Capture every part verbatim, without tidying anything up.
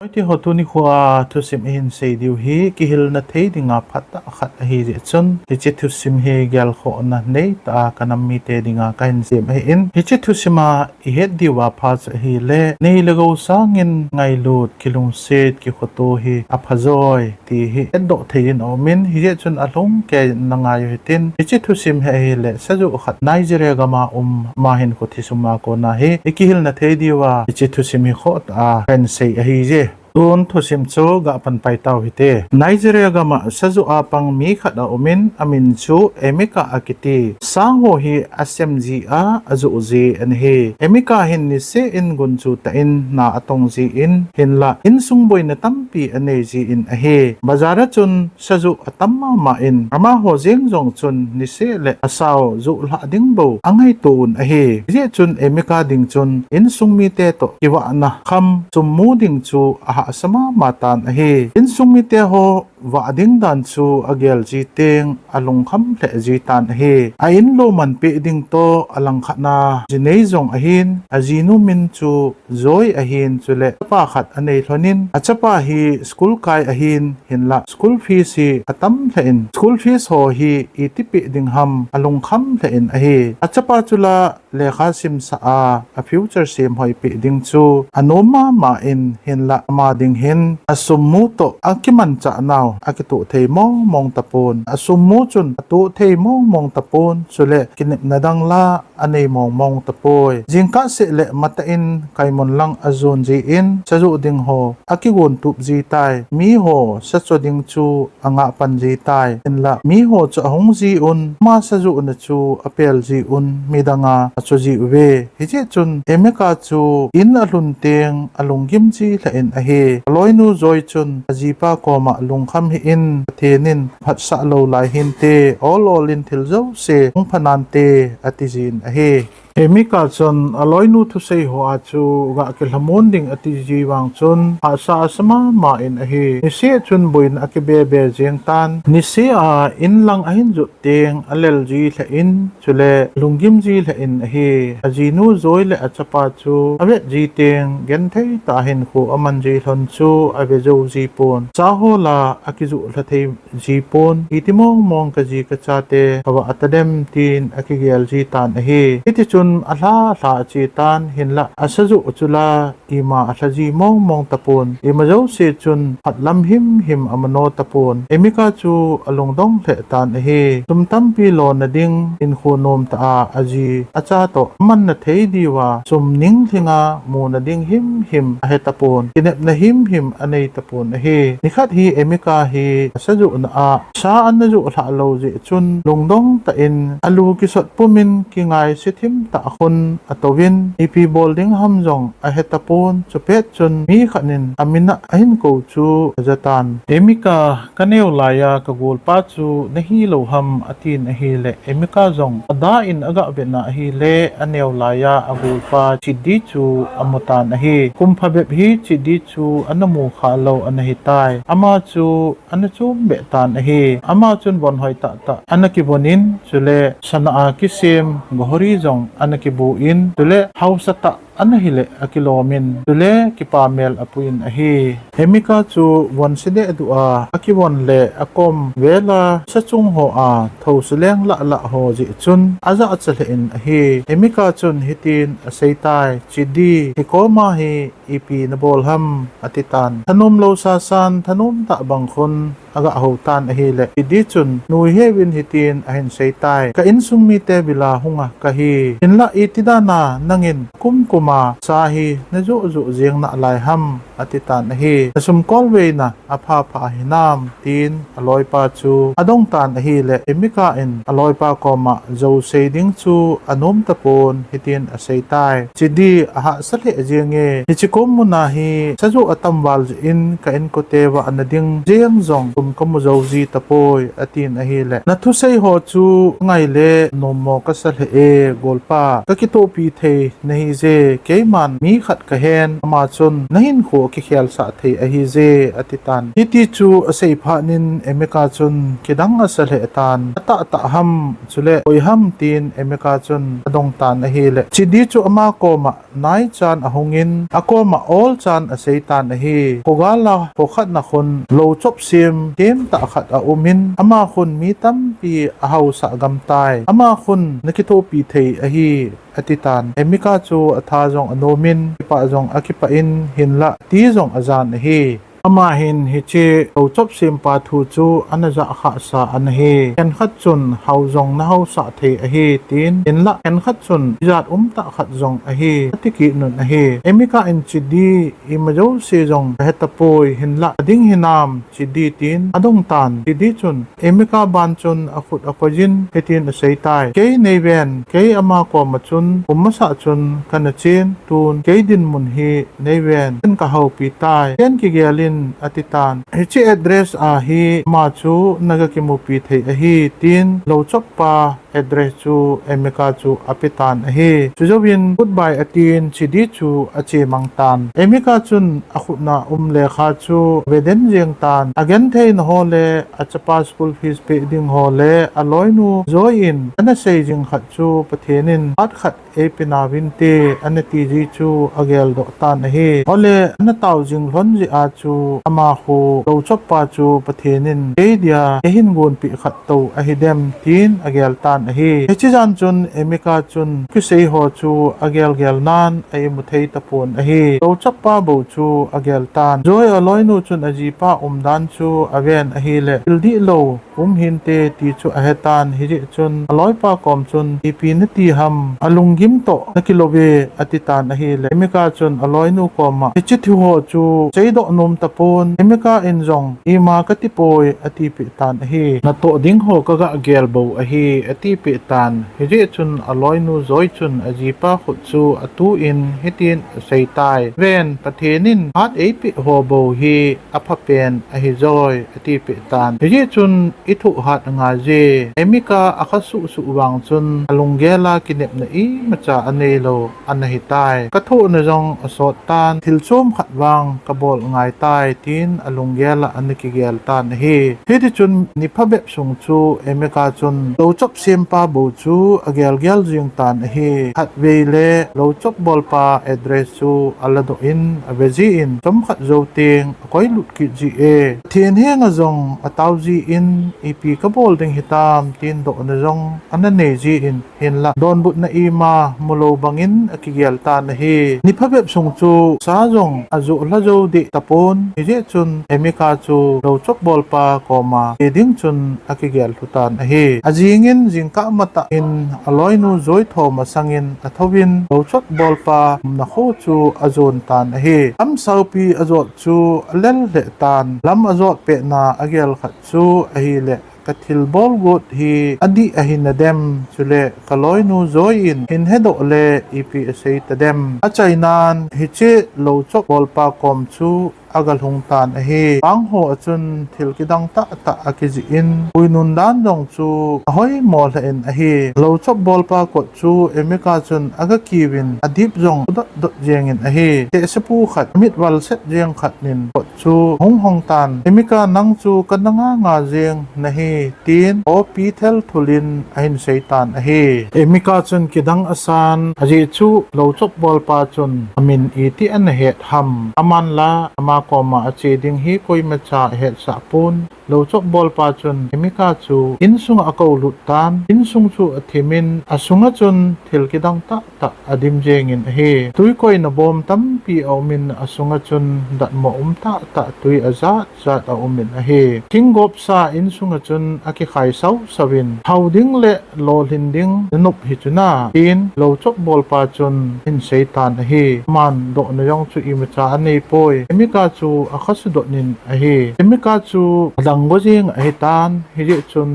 Hiti ho tuni khoa thusim ihin sei diu hi kihilna thei dinga phatah khat ahi jeh chun, hiche thusim hi gelkhohna neitah a ka nam mite dinga kahin sem ahin. Hiche thusima ihet diuva pha chu ahile, nei le gou sangin ngailut, kilungset, kikhoto hi apha joi ti hi hetdoh thei in aumin, hijeh chun alhung keiyin na ngai u hitin. Hiche thusim hi ahile, sajuh khat Nigeria gama um, ama hinkho thisim a kona hi ikihilna thei diuva hiche thusim hi khohtah a kahin sei ahije. Tun thusim chu gah pan pai tau hite. Nigeria gama sajuh a pang mi khat aumin, amin chu Emeka akiti. Sang ho hi asem ji a, ajoh ji ana hi. Emeka hin niseh in gunchu tah in na atong jin, hinlah insung boina tampi anei jin ahi. Bazar a chun sajuh atam mama in, amaho jeng jong chun niseh le asao joh lhah ding bou angaito un ahi. Hijeh chun Emeka ding chun insung mite toh kivahna kham sum mu ding chu ahahsa mama tan ahi. Insung mite ho vah ding dan chu agel ji teng alungkham lheh ji tan ahi. A in loman peh ding toh alangkhatna jinei jong ahin, ajinu min chu Joy ahin, chule chapa khat anei lhonin, achapa hi school kai ahin, hinlah school fees hi atam lheh in, school fees ho hi iti peh ding ham alungkham lheh in ahi. Achapa chu la lekha simsah a, a future semhoi peh ding chu anom mama in, hinlah ama ding hin asum mu toh akimanchah nau akitoh thei mong mong tapon, asum mu chun atoh thei mong mong tapon, chule kinepna dang la anei mong mong tapoi. Jingkah seh le matah in Kaimun lang ajon jin, sajuh ding ho akigon tup ji tai. Mi ho sa cho ding chu angah pan ji tai. Hinlah mi ho chu ahung ji un, ama sajuhna chu apel ji un, midang a acho ji uve. Hijeh chun Emeka chu in alhun teng alunggim ji lheh in ahi. Aloinu Joy chun ajipa koma lungkham hih in, Pathen in phatsah lou lai hinte, ol ol in thil jouse hung pha nante, ati jin ahi. Emeka chun aloinu thusei hoa chu gah kilhamon ding ati ji vang chun hahsa asa mama in ahi. Niseh chun boina akibe be jeng tan. Niseh a in lang ahin jot teng alel ji lheh in, chule lunggim ji lheh in ahi. Ajinu Joy le achapa chu avet ji teng genthei tah a hinkho aman ji lhon chu ave jou ji pon. Cha ho la akijuh lha thei ji pon. Iti mong mong kaji kachate kavah tadem tin akigel ji tan ahi. Hiti chun alha lha ache tan, hinlah asajuh chu la ima alha ji mong mong tapon. Ima jouse chun phatlam him him amano tapon. Emeka chu alungdong lheh tan ahi. Sum tampi lona ding, hinkho nom tah a aji acha toh amanna thei diuva sum ning lhinga muna ding him him ahe tapon. Kinepna him him anei tapon ahi. Nikhat hi Emeka hi asajuhna a sa ana juh lhah lou jeh chun lungdong tah in alu kisot pum in kingaise thim tah khun atouvin, ipi bol ding ham jong ahe tapon. Chupet chun mi khat in amin a ahin kou chu aja tan. Emeka, kaneo laiya kagolpa chu nahi lou ham, atin ahile, Emeka jong ada in agah vetna ahile, aneo laiya agolpa Chidi chu amu tan ahi. Kum phabep hi Chidi chu ana mu kha lou ana hitai. Ama chu ana chom beh tan ahi. Ama chun von hoi tah tah ana kivon in, chule sana a kisem ghori jong ana kibu in, chule hausa tah ana hile akilom in, chule kipa mel apui in ahi. Emeka chu von se deh duh a, akivon le akom vel a sa chung ho a thou suleng lah lah ho jeh chun ajahcha lheh in ahi. Emeka chun hitin asei tai, Chidi, hikoma hi ipi nabol ham, ati tan. Thanom lou sasan, thanom tah bang khun agah hou tan ahile, Chidi chun nuiheu in hitin ahin sei tai, ka insung mite bila hunga kahi. Hinlah iti dan a nangin kum kum a sa hi najoh joh jeng nalai ham, ati tan ahi. Nasum kolveina apha pha ahinam, tin aloipa chu adong tan ahile, Emeka in aloipa koma jou sei ding chu anom tapon, hitin asei tai. Chidi, ahahsa lheh jenge, hiche kom muna hi sajuh atam val jeh in ka inkote vahna ding jeng jong kum kamu jou ji tapoi, atin ahile, nathusei ho chu ngai le nommo kasa lheh e, golpa, kakitohpi thei nahi je, keiman mi khat kahen, ama chun nahinkho kikhelsah thei ahije, ati tan. Hiti chu asei phat in Emika chun kidang asa lheh tan, atahtah ham, chule koi ham tin Emika chun adong tan ahile, Chidi chu ama koma nai chan ahungin, akoma ol chan asei tan ahi. Khogala kho khat na khun lou chop sem themtah khat aumin, ama khun mi tampi ahausah gam tai. Ama khun nakithopi thei ahi, ati tan. Emika chu atha jong anomin, kipah jong akipah in, hinlah ti jong ajan ahi. Ama hin hiche lou chop sempa thu chu ana jah khahsa ana hi. Khenkhat chun hao jong nahausah thei ahi tin, hinlah khenkhat chun ijat umtah khat jong ahi, ati kit un ahi. Emika in Chidi ima jouse jong kahe tapoi, hinlah ading hinam Chidi tin adong tan. Chidi chun Emika ban chun akhut akoijin hitin asei tai. Kei neiven, kei ama koma chun kum masa chun kana chen, tun kei dinmun hi neiven, ken kahoupi tai, ken kigelin, ati tan. Hiche address a hi ama chu naga kimupi thei ahi, tin lou chop pa address chu Emika chu ape tan ahi. Chujouvin goodbye atin Chidi chu achemang tan. Emika chun akhutna um lekha chu veden jeng tan. Agentheina ho le achapa school fees pe ding ho le aloinu Joy in ana sei jing khat chu Pathen in phat khat eipe nauvinte, ana tiji chu ageldoh tan ahi. Ole, ana tao jing lhon jeh a chu ama khu lou chop pa chu Pathen in kei dia eihin gonpeh khat tou ahidem, tin agel tan ahi. Hiche jan chun Emika chun kisei ho chu agelgel nan a imu thei tapon ahi. Lou chop pa bou chu agel tan. Joy aloinu chun ajipa umdan chu aven ahile, thil dihlou um hinte ti chu ahe tan, hijeh chun aloipa kom chun, ipi nati ham, alunggim toh nakilou ve, ati tan ahile, Emika chun aloinu koma, hiche thu ho chu seidoh nom tapon, Emika in jong, ima kati poi, atipeh tan ahi. Natoh ding ho kaga gel bou ahi, atipeh tan. Hijeh chun aloinu Joy chun ajipa khut chu atuh in hitin asei tai. Ven, Pathen in phat eipeh ho bou hi aphapen ahi Joy, atipeh tan. Hijeh chun ithoh hat angaiye. Emika akha suhsuh vang chun alunggel a kinepna imacha aneilou ana hitai. Kathohna jong asot tan, thil chom khat vang kabol ngai tai, tin alunggel a ana kigel tan ahi. Hitichun ni phabep sung chu Emika chun lou chop sempa bou chu agelgel jing tan ahi. Khatvei le lou chop bolpa address chu aladoh in, avejin chomkhat jou teng akoilut kit jie. Pathen henga jong atao jin, ipi kabol ding hitam, tin dohna jong ana nei jin, hinlah donbutna ima mulou bangin akigel tan ahi. Ni phabep sung chu sa jong ajoh lha jou deh tapon, hijeh chun Emika chu lou chop bolpa koma che ding chun akigel lhu tan ahi. Ajingin jingkah matah in aloinu Joy thom asangin athouvin lou chop bolpa umna kho chu ajon tan ahi. Lamsaupi ajot chu alel lheh tan. Lam ajot petna agel khat chu ahile, kathilbol got hi adih ahi nadem, chule kaloinu Joy in hin hedoh le ipi asei tadem. Achainan hiche lou chop bolpa kom chu agalhung tan ahi. Pangho a chun thil kidang tahtah akijih in, puinun dan jong chu ahoimo lheh in ahi. Lou chop bolpa kot chu Emika chun agakiuvin adip jong dotdot jengin ahi. Tehsepu khat, mitval set jeng khat nin kot chu hunghong tan. Emika, nang chu kana nganga jeng nahi, tin opi thelthul in ahin sei tan ahi. Emika chun kidang asan, ajeh chu lou chop bolpa chun amin iti ana het ham. Amanla ama koma ache ding hi koimacha ahetsah pon. Lou chop bolpa chun Emika chu insunga akou lut tan, insung chu athimin, asunga chun thil kidang tahtah adim jengin ahi. Twikoina bom tampi aumin, asunga chun datmo um tahtah twi ajat jat aumin ahi. Thinggopsa insunga chun akikhai sausauvin, hao ding le lolhin ding nanop hichu na, tin lou chop bolpa chun ahin sei tan ahi. Aman dohna jong chu imacha aneipoi. Emika chu akha sudot in ahi. Emika chu adang go jeng ahitan, hijeh chun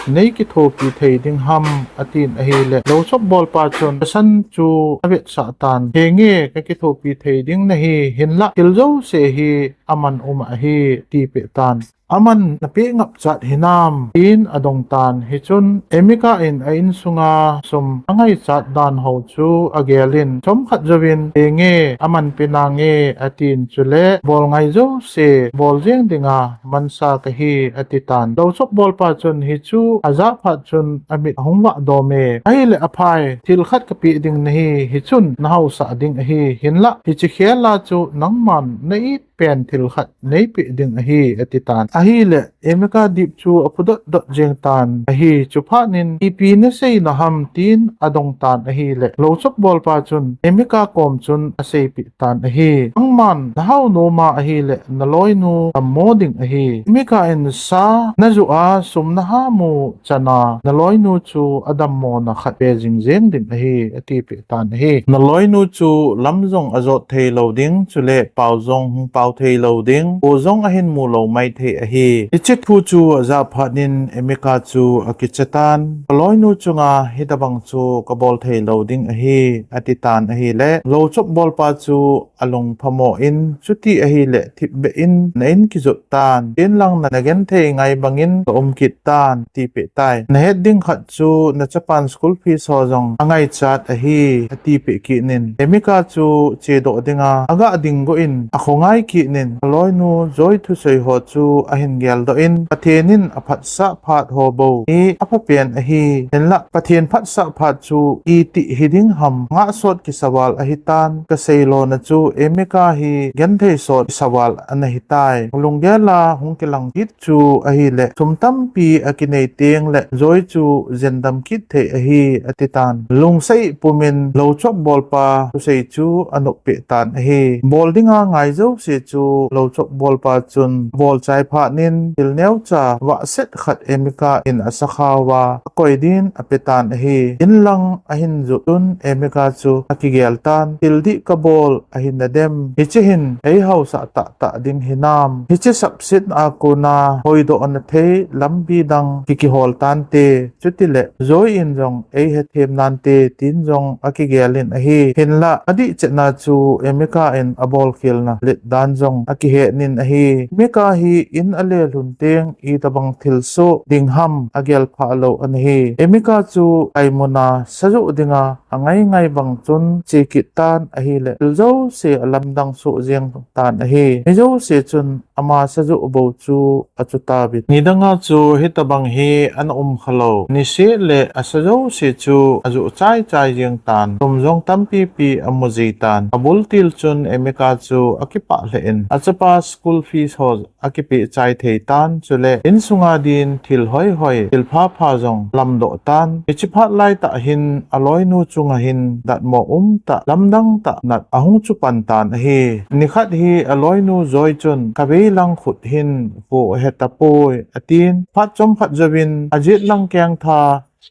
nei kithopi thei ding ham, atin ahile, lou chop bolpa chun tahsan chu avetsah tan. Henge kakithopi thei ding nahi, hinlah thil jouse hi aman um ahi, tipeh tan. aman napeh ngap chat hinam, tin adong tan. Hichun Emika in a insunga sum angaichat dan ho chu agelin, chomkhat jouvin, "Henge, aman pe nange," atin, chule, "Bol ngai jouse bol jeng dinga mansa kahi," ati tan. Louchop bolpa chun hichu ajah phat chun amit ahung vah dom e. "Ahile aphai, thil khat kapeh ding nahi, hichun nahaosah ding ahi. Hinlah, hiche khela chu nangman na it pen thil khat neipeh ding ahi," ati tan. Ahile, Emika dip chu aphudot dot jeng tan ahi. Chuphat in, "Ipi nasei naham?" tin adong tan ahile, louchop bolpa chun Emika kom chun aseipeh tan ahi. "Nangman nahao nom a ahile, naloinu dammo ding ahi. Emika in sa najoh a sum naham u chana naloinu chu adammona khat pe jing jeng ding ahi," atipeh tan ahi. "Naloinu chu lam jong ajot thei lou ding, chule pao jong hung pao thei lou ding, kho jong ahin mu lou maithei ahi." Hiche thu chu ajah phat in Emika chu akicha tan. "Kaloinu chunga hitabang chu kabol thei lou ding ahi," ati tan ahile, louchop bolpa chu alung phamo in, "Chuti ahile thipbeh in na in kijot tan, tin lang na, nagenthei ngai bangin ka um kit tan," tipeh tai. "Nahet ding khat chu nachapan school fees ho jong angaichat ahi," atipeh kit in, Emika chu chedoh dinga agah ding go in, akhongai kit in, aloinu Joy thusei ho chu ahin geldoh in, "Pathen in aphatsah phat ho bou hi aphapen ahi. Hinlah, Pathen phatsah phat chu itih hiding ham, ngahsot kisaval ahitan, kasei lona chu Emika hi genthei sot kisaval ana hitai. Lunggel a hung kilang kit chu ahile, sum tampi akinei teng le Joy chu jendam kit thei ahi," ati tan. Lungset pumin louchop bolpa thusei chu anop peh tan ahi. Bol dinga ngai jouse chu louchop bolpa chun bol chai phat in, thil neocha vahset khat Emika in asakha uva akoi din ape tan ahi. In lang ahin joh chun Emika chu akigel tan, "Thil dih kabol ahi nadem? Hiche hin eihaosah tahtah ding hinam? Hiche sapsetna a kona hoidoh nathei lampi dang kikihol tante. Chutile Joy in jong eihethem nante," tin jong akigel in ahi. Hinlah, adih chetna chu Emika in abolkhelna let dan jong akihet in ahi. Emika hi in alelhun teng itabang thilsoh ding ham agel phalou ana hi. Emika chu kaimun a sa joh dinga angai ngai bang chun che kit tan ahile, thil jouse alamdang soh jeng tan ahi. Hijouse chun ama sa joh bou chu achu tauvin. Nidanga chu hitabang hi ana um khalou. Niseh le asa jouse chu ajoh chai chai jeng tan. Sum jong tampi pi amu ji tan. Abul til chun Emika chu akipah lheh in, achapa school fees ho akipeh chai thei tan, chule insunga din thil hoi hoi, thil pha pha jong lamdoh tan. Hiche phat laitah hin aloinu chunga hin datmo umtah, lamdang tah nat ahung chupan tan ahi. Nikhat hi aloinu Joy chun, "Kaveilang khut hin kho ahe tapoi," atin, phat chomkhat jouvin ajetlang kengtha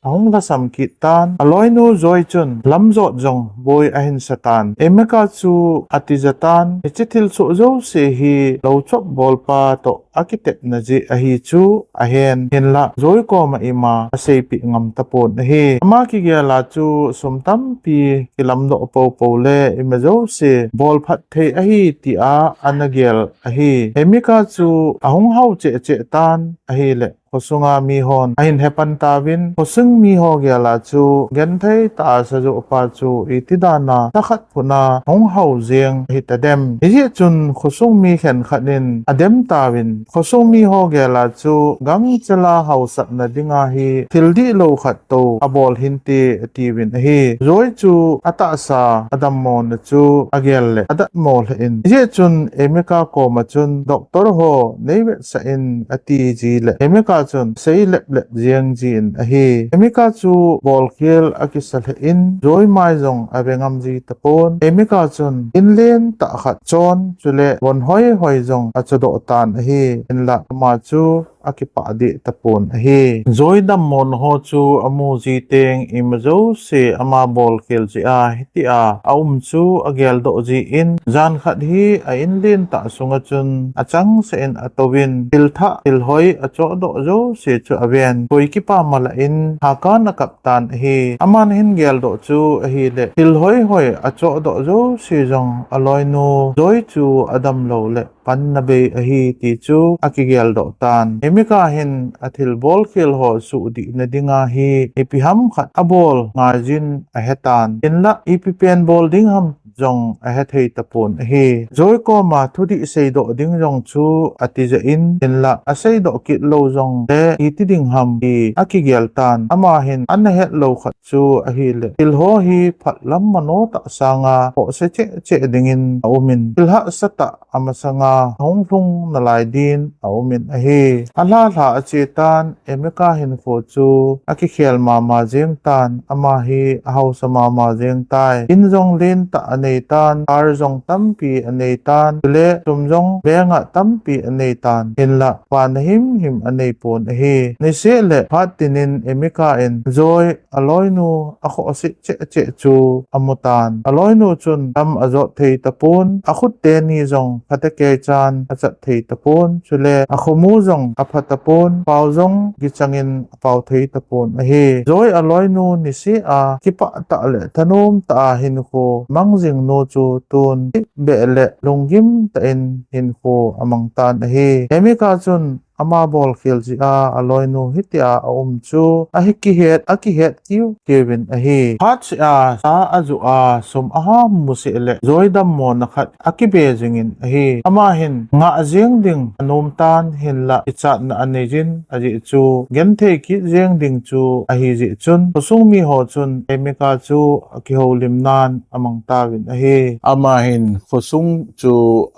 ahung lhasam kit tan. Aloinu Joy chun lamjot jong boi ahin sa tan. Emika chu atija tan. Hiche thilsoh jouse hi louchop bolpa toh akitepna jeh ahi chu ahen, hinlah Joy koma ima aseipeh ngam tapon ahi. Ama kigel a chu sum tampi kilamdoh poupou le ima jouse bol phat thei ahi tia ana gel ahi. Emika chu ahung hao cheh cheh tan ahile, khosunga mihon ahin hepan tauvin, khosung miho gel a chu genthei tah a sa joh pa chu iti dan a sa khat phut a hung hao jeng ahitadem? Hijeh chun khosung mi khenkhat in adem tauvin, khosung miho gel a chu gangchel a haosatna dinga hi thil dihlou khat tou abol hinte atiuvin ahi. Joy chu atahsa adammona chu agel le adatmo lheh in, hijeh chun Emika koma chun, "Doctor ho neivetsah in," ati ji le, Emika chun sei lep lep jeng jin ahi. Emika chu bolkhel akisa lheh in, Joy mai jong ave ngam ji tapon. Emika chun in lentah khat chon, chule von hoi hoi jong achodoh tan ahi. Hinlah ama chu akipah deh tapon ahi. Joy dammona ho chu amu ji teng ima jouse ama bolkhel jeh a hitia aum chu ageldoh jin, jan khat hi a in lentah sunga chun achangseh in atouvin, thil thah, thil hoi achohdoh jouse chu aven, koi kipah mala in Hakan akap tan ahi. Aman ahin geldoh chu ahileh, thil hoihoi achohdoh jouse jong aloinu Joy chu adamlou leh panna bei ahi ti chu akigeldoh tan. Emika hin athilbol khel ho suhdihna dinga hi ipi ham khat abol ngaijin ahetan. Hinlah ipi pen bol ding ham jong ahethei tapon ahi. Joy koma thudih seidoh ding jong chu atijah in, hinlah aseidoh kit lou jongleh iti ding ham ti akigel tan. Ama hin ana hetlou khat chu ahileh, thil ho hi phatlam manoh tah sanga khohse cheh cheh dingin aumin, thil hahsatah amasanga ahung lhung nalai din aumin ahi. Alhalha achetan, Emika hinkho chu akikhel mama jeng tan, ama hi ahaosa mama jeng tai. In jong lentah aneitan, car jong tampi aneitan, chuleh sum jong bank ah tampi aneitan. Hinlah, pahna himhim aneipon ahi. Niseh leh phat tinin Emika in Joy aloinu akhohse cheh cheh chu amutan. Aloinu chun dam ajot thei tapon, akhut teni jong phatecha chan achat thei tapon, chuleh akhomu jong apha tapon, pao jong kichangin apao thei tapon ahi. Joy aloinu niseh a kipah tah leh thanom tah a hinkho mang jingnu chu tun thipbeh leh lunggim tah in hinkho amang tan ahi. Emika chun ama bol khel jeh a aloinu hitia aum chu akihet, akihet tiuh tiuvin ahi. Phatseh a sa ajoh a sum aham museh leh Joy dammona khat akibe jingin ahi. Ama hin ngah jeng ding anom tan, hinlah kichatna aneijin ajeh chu genthei kit jeng ding chu ahijeh chun, khosung miho chun Emika chu akihoulimnan amang tauvin ahi. Ama hin khosung chu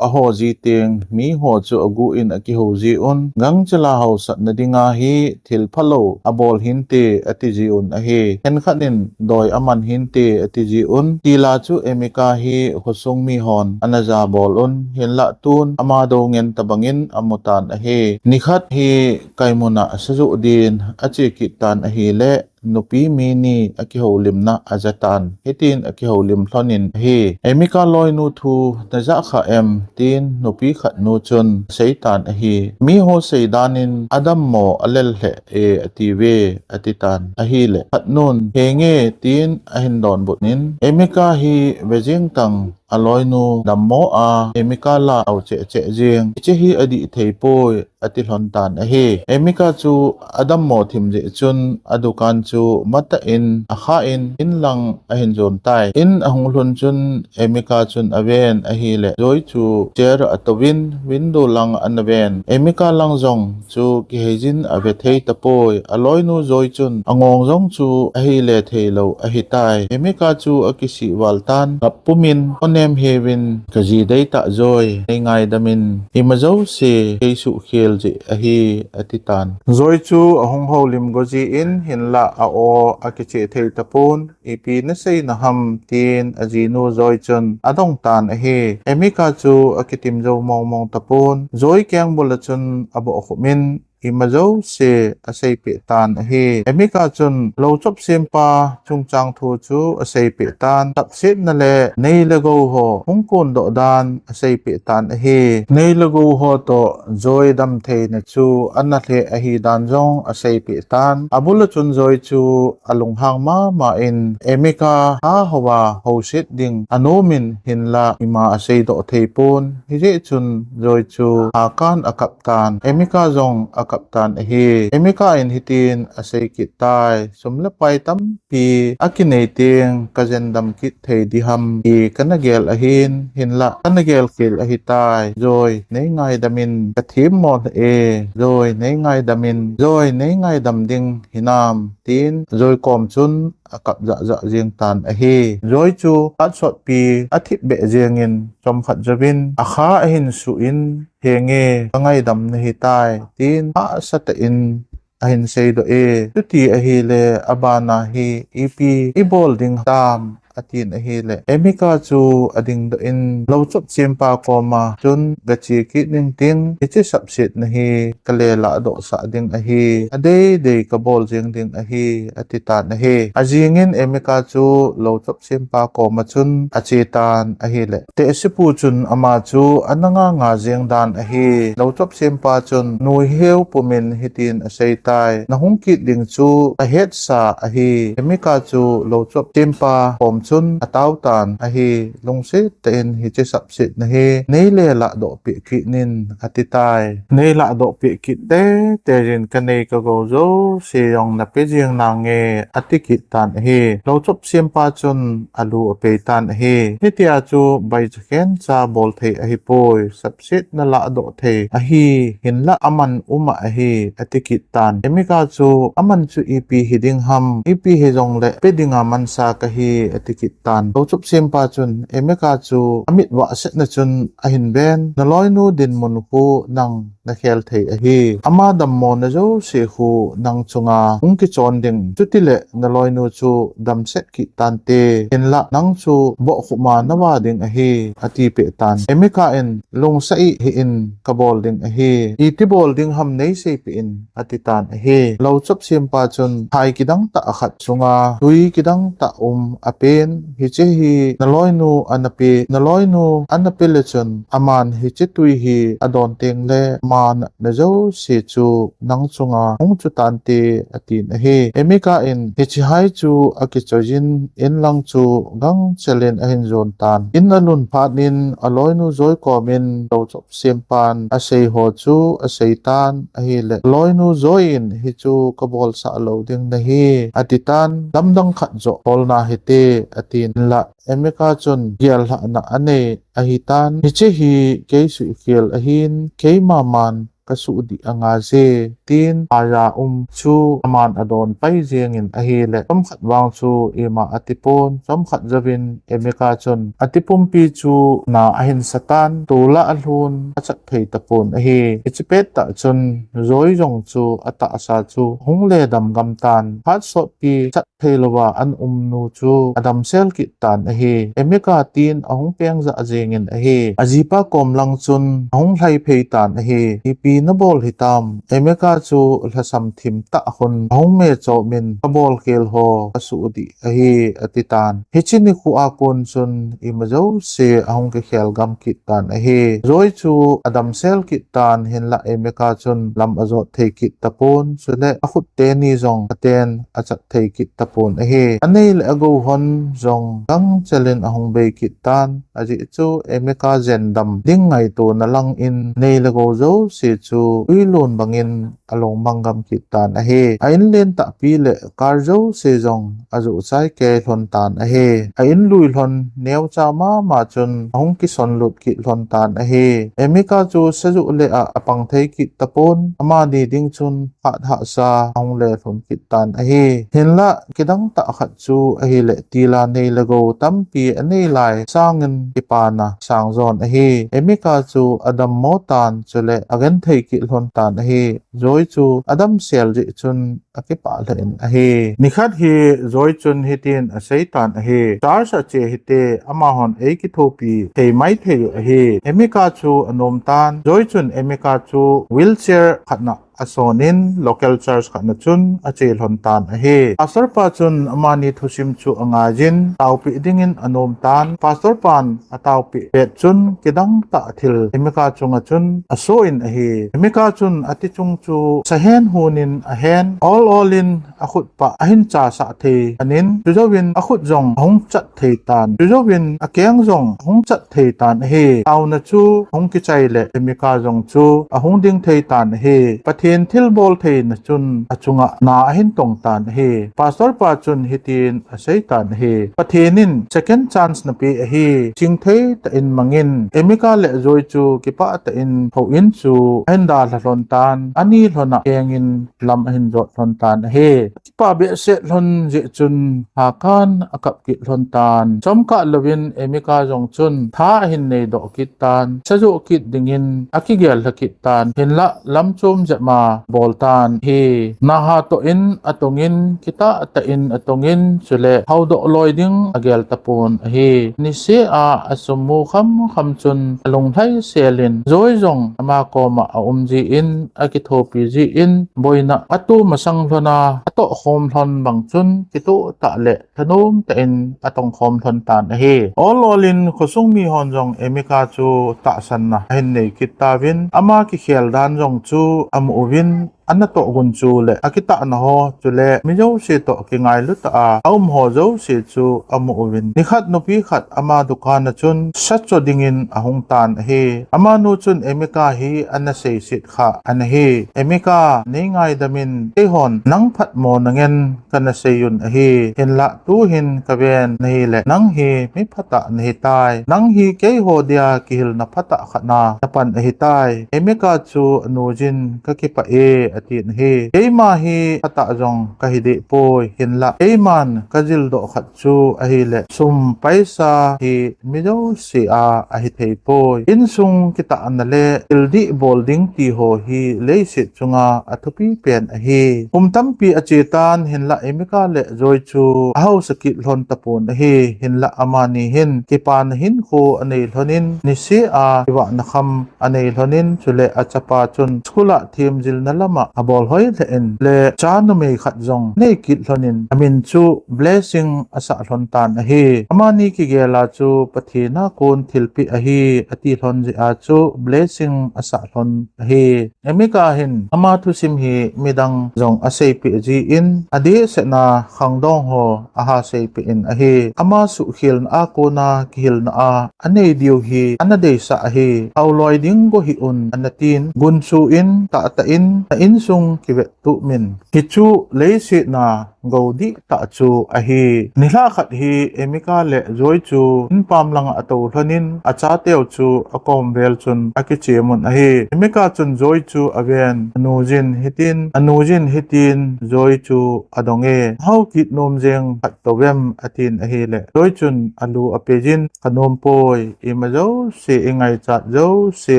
aho ji teng, miho chu aguh in akihou jiuvin, gangchela haosatna dinga hi thil phalou abol hinte ati jiuvin ahi. Khenkhat in doi aman hinte ati jiuvin, tila chu Emika hi khosung mihon ana jabol un, hinlah tun ama dou ngen tabangin amutan ahi. Nikhat hi kaimun a sajuh din ache kit tan ahileh, nupi mi ni akihoulimna ajatan, hitin akihoulim lhonin ahi. Emika loinu thu najah kha em, tin nupi khat nu chun aseitan ahi. Miho seidan in adammo alel lheh e atiuve, atitan ahileh, khat nun, henge, tin ahin donbut in, Emika hi vejing tang aloinu dammo a Emika la au cheh cheh jing, hiche hi adih thei poi, ati lhon tan ahi. Emika chu adammo thim jeh chun adukan chu matah in akha in, in lang ahin jon tai. In ahung lhun chun Emika chun aven ahileh, Joy chu chair a atouvin window lang ana ven. Emika lang jong chu kiheijin ave thei tapoi. Aloinu Joy chun angong jong chu ahile theilou ahitai. Emika chu akisih val tan, gap pumin, kho nem heuvin, kaji deitah Joy, nei ngaidam in, ima jouse kei suhkhel jeh ahi, ati tan. Joy chu ahung houlim go jin, hinlah a-aw akicheh thei tapon, ipi nasei naham, tin ajinu Joy chun adong tan ahi. Emika chu akitim jou mong mong tapon, Joy keng bul a chun abohkhup in, ima jouse aseipeh tan ahi. Emika chun lou chop sempa chungchang thu chu aseipeh tan, thapsetna le nei le gou ho hung kondoh dan aseipeh tan ahi. Nei le gou ho toh Joy damtheina chu ana lheh ahi dan jong aseipeh tan. Abul a chun Joy chu alunghang mama in, Emika ha houva houset ding anomin, hinlah ima aseidoh thei pon. Hijeh chun Joy chu Hakan akap tan, Emika jong akap tan ahi. Emika in hitin asei kit tai, sum le pai tampi akinei teng kajen dam kit thei diham ti kana gel ahin, hinlah kana gel khel ahitai. Joy, nei ngaidam in, kathemmo lheh e. Joy, nei ngaidam in. Joy, nei ngaidam ding hinam, tin Joy kom chun akap jah jah jeng tan ahi. Joy chu phat sotpi athip beh jengin, chomkhat jouvin akha ahin suh in, henge, kangaidam nahitai, tin hahsa tah in ahin seidoh e. Chuti ahile, abana hi ipi ibol ding tam, atin ahile, Emika chu adingdoh in, Louchop sempa koma chun gache kit ning ting, hiche sapsetna hi kale lahdoh sah ding ahi, adeidei kabol jeng ding ahi, ati tan ahi. Ajingin Emika chu Louchop sempa koma chun ache tan ahile, tehsepu chun ama chu ana nganga jeng dan ahi. Louchop sempa chun nuiheu pumin hitin asei tai, nahung kit ding chu kahetsa ahi. Emika chu Louchop sempa kom chun atao tan ahi. Lungset tah in hiche sapsetna hi neile lahdoh peh kit nin, ati tai. Nei lahdoh peh kit teitei jin, kanei kagou jouse jong nape jeng nange, ati kit tan ahi. Louchop sempa chun alu apei tan ahi. Hitia chu baija khencha bol thei ahipoi, sapsetna lahdoh thei ahi, hinlah aman um ahi, ati kit tan. Emika chu aman chu ipi hiding ham, ipi hijongle pe dinga mansa kahi, ati kit tan. Louchop sempa chun Emika chu amit vahsetna chun ahin ben, naloinu dinmun khu nang nakhel thei ahi. Ama dammona jouse khu nang chunga hung kichon ding, chutile naloinu chu damset kit tante, hinlah nang chu bohkhuma nava ding ahi, ati peh tan. Emika in, lungsa ihih in kabol ding ahi, iti bol ding ham neiseipeh in, ati tan ahi. Louchop sempa chun hai kidang tah khat sunga tui kidang tah um apen, hiche hi naloinu ana pe, naloinu ana pe le chun aman hiche tui hi adon tengle ama natna jouse chu nang chunga hung chu tante, atin ahi. Emika in hiche hai chu akichoijin, inlang chu gangchel in ahin jon tan. In alhun phat in aloinu Joy komin Louchop sempan asei ho chu asei tan ahile, loinu Joy in hichu kabolsah lou ding nahi, ati tan. Lamdang khat joh bol nahite, atin la Emika chun gellhahna anei ahitan, hiche hi kei suhkhel ahin, keima man kasuhdih angaije, tin aja um chu aman adon pai jengin ahile, chomkhat vang chu ima atipon, chomkhat jouvin Emika chun atipumpi chu na ahin satan, tola alhun achat thei tapon ahi. Hiche pettah chun Joy jong chu atahsa chu hung le damgam tan, phat sotpi chat thei louva ana umnu chu adamsel kit tan ahi. Emika tin ahung peng jah jengin ahi. Ajipa kom lang chun ahung lhai phei tan ahi. Ipi nabol hitam? Emika chu lhasam thim tah khun ahung me chomin, kabol khel ho kasuhdih ahi, ati tan. Hiche nikho a kon chun ima jouse ahung kikhel gam kit tan ahi. Joy chu adamsel kit tan, hinlah Emika chun lam ajot thei kit tapon, chule akhut teni jong aten achat thei kit tapon ahi. Anei le agou hon jong gangchel in ahung bei kit tan. Ajeh chu Emika jendam ding ngaitona lang in nei le gou jouse chu tuilon bangin along mang gam kit tan ahi. A in len tahpi le car jouse jong ajoh chai kei lhon tan ahi. A in lui lhon neocha mama chun ahung kisonlut kit lhon tan ahi. Emika chu sajuh le a apang thei kit tapon, amani ding chun phat hahsa ahung le lhon kit tan ahi. Hinlah kidang tah khat chu ahile, tila nei le gou tampi anei lai sangin kipana sang jon ahi. Emika chu adammo tan, chule agenthei kit lhon tan ahi. Joy chu adamsel jeh chun akipah lheh in ahi. Nikhat hi Joy chun hitin asei tan ahi, Church a che hite, amahon eikithopi thei maithei u ahi. Emika chu anom tan. Joy chun Emika chu wheelchair khatna asonin local church khatna chun ache lhon tan ahi. Pastor pa chun amani thusim chu angaijin, taopeh dingin anom tan. Pastor pan ataopeh pet chun kidang tah thil Emika chunga chun asoh in ahi. Emika chun ati chung chu sahen hunin ahen, ol ol in akhut pah ahin chasah thei ahin, chujouvin akhut jong ahung chat thei tan, chujouvin akeng jong ahung chat thei tan ahi. Taona chu ahung kichai le Emika jong chu ahung ding thei tan ahi. Pathen thilbol theina chun achunga na ahin tong tan ahi. Pastor pa chun hitin asei tan ahi, Pathen in second chance napeh ahi, chingthei tah in mangin. Emika le Joy chu kipah tah in houin chu ahin dalha lhon tan, ani lhona kengin lam ahin jot lhon tan ahi. Kipah behseh lhon jeh chun hakan akap kit lhon tan. Chomkah louvin Emika jong chun tha ahin neidoh kit tan. Sajoh kit dingin akigel lha kit tan. Hinlah lam chom jep a bol tan ahi. Naha toh in atongin, kitah tah in atongin, chule houdoh loi ding agel tapon ahi. Niseh a asum mu khamkham chun alunglhai selin, Joy jong ama koma aum jin, akithopi jin, boina atu masang lhon a, atoh khom lhon bang chun kitoh tah le thanom tah in atong khom lhon tan ahi. Ol ol in khosung mihon jong Emika chu tahsanna ahin nei kit tauvin, ama kikhel dan jong chu amu uvin, anatoh gunchu le akitahna ho, chule mi jouse toh kingailu tah a aum ho jouse chu amu uvin, nikhat nupi khat ama dukan a chun sacho dingin ahung tan ahi. Amanu chun Emika hi ana seiset kha ana hi. Emika, nei ngaidam in, keihon nang phatmo nangen kana seiyun ahi. Hinlah tuhin kaven nahile, nang hi mi phatah nahitai. Nang hi keiho dia kihilna phatah khat na napan ahitai. Emika chu anu jin, kakipah e, atin ahi. Keima hi phatah jong kahi deh poi. Hinlah keiman kajildoh khat chu ahile, sum paisa hi mi jouse a ahithei poi. Insung kitahna le thil dih bol ding ti ho hi leiset chunga athupi pen ahi. Kum tampi ache tan, hinlah Emika le Joy chu ahaosa kit lhon tapon ahi. Hinlah amani hin kipana hinkho anei lhonin, niseh a kivahna kham anei lhonin, chule achapa chun school a themjilna lama abol hoi lheh in, le cha numei khat jong nei kit lhonin, amin chu Blessing asah lhon tan ahi. Amani kigel a chu Pathen a kon thilpeh ahi, ati lhon jeh a chu Blessing asah lhon ahi. Emika hin ama thusim hi midang jong aseipeh jin, adehset na khangdong ho aha seipeh in ahi. Ama suhkhelna a kona kihilna a anei diu hi ana deisah ahi. Haoloi ding go hih un ana tin, gunchu in, tahtah in na insung kivet tup min. Hichu leiset na go dihtah chu ahi. Nilhah khat hi Emika le Joy chu inpam langa atou lhonin, achateu chu akom vel chun akichem un ahi. Emika chun Joy chu aven, anu jin hitin, anu jin hitin, Joy chu adong e. Hao kit nom jeng khat touvem, atin ahile, Joy chun alu apeijin, kanom poi, ima jouse, ingaichat jouse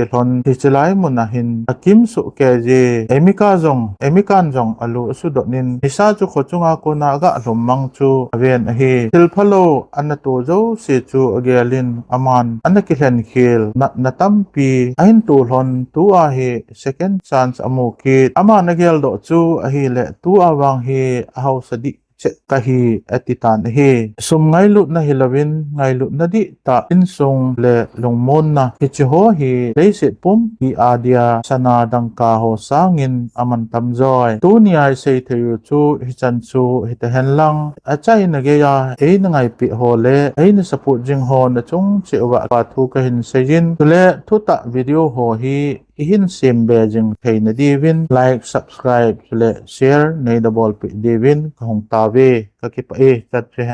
lhon hiche lai muna hin akimsuh kei je. Emika jong, Emikan jong alu asudot in, nisa chu kho chunga kona aga lhum mang chu aven ahi. Thil phalou ana to jouse chu agelin, aman ana kilhen khel natna tampi ahin to lhon, tua hi second chance amu kit. Aman ageldoh chu ahile, tua vang hi ahaosa dih cheh kahi, ati tan ahi. Sum ngailutna hilouvin, ngailutna dihtah, insung le lungmonna, hiche ho hi leiset pumpi a dia sana dangka ho sangin aman tam joi. Tunia isei thei u chu hichan chu hita hen lang, achaina geiya eina ngaipeh ho le eina support jing ho nachung cheh uva thu kahin seijin. Chule thutah video ho hi ihin sem be jing theina diuvin like, subscribe, chule share neida bolpeh diuvin kahung tauve. Kakipah e, chat chu hen.